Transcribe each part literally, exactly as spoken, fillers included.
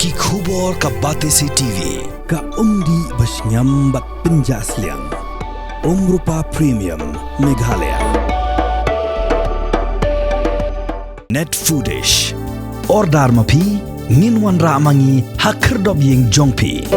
Ki khubor ka Batesi T V, ka umdih ba shngiam bad pynjah sliang. Umrupa Premium, Meghalaya. Net Foodish. Order ma phi, ngin wanrah ma ngi ha khyrdop ïing jong phi.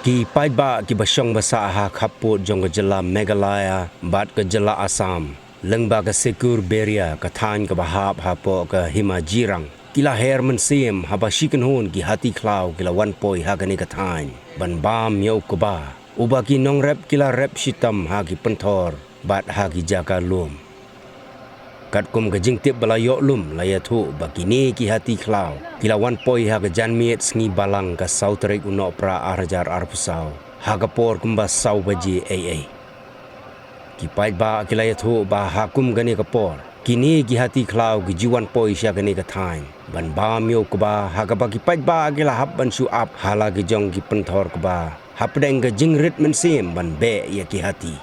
Ki paidbah kiba shong ba sah ha khappud jong ka jylla Meghalaya bad ka jylla Assam, lyngba ka Sekur Beria, ka thaiñ kaba hap hapoh ka hima Jirang, ki la her mynsiem haba shi kynhun ki hati khlaw ki la wan poi ha kane ka thaiñ ban bam ïa u kba, uba ki nongrep ki la rep shitom ha ki pynthor bad ha ki jaka lum. Katkum ka jingtip ba la ïoh lum, la ïathuh ba kine ki hati khlaw ki la wan poi ha ka janmiet sngi Balang, ka saw tarik u Nohprah ar hajar arphew saw, ha ka por kumba saw baje eiei. Ki paidbah ki la ïathuh ba ha kum kane ka por, kine ki hati khlaw ki ju wan poi sha kane ka thaiñ ban bam ïa u kba, ha kaba ki paidbah ki la hap ban shu ap ha la ki jong ki pynthor kba hapdeng ka jingrit mynsiem ban beh ïa ki hati.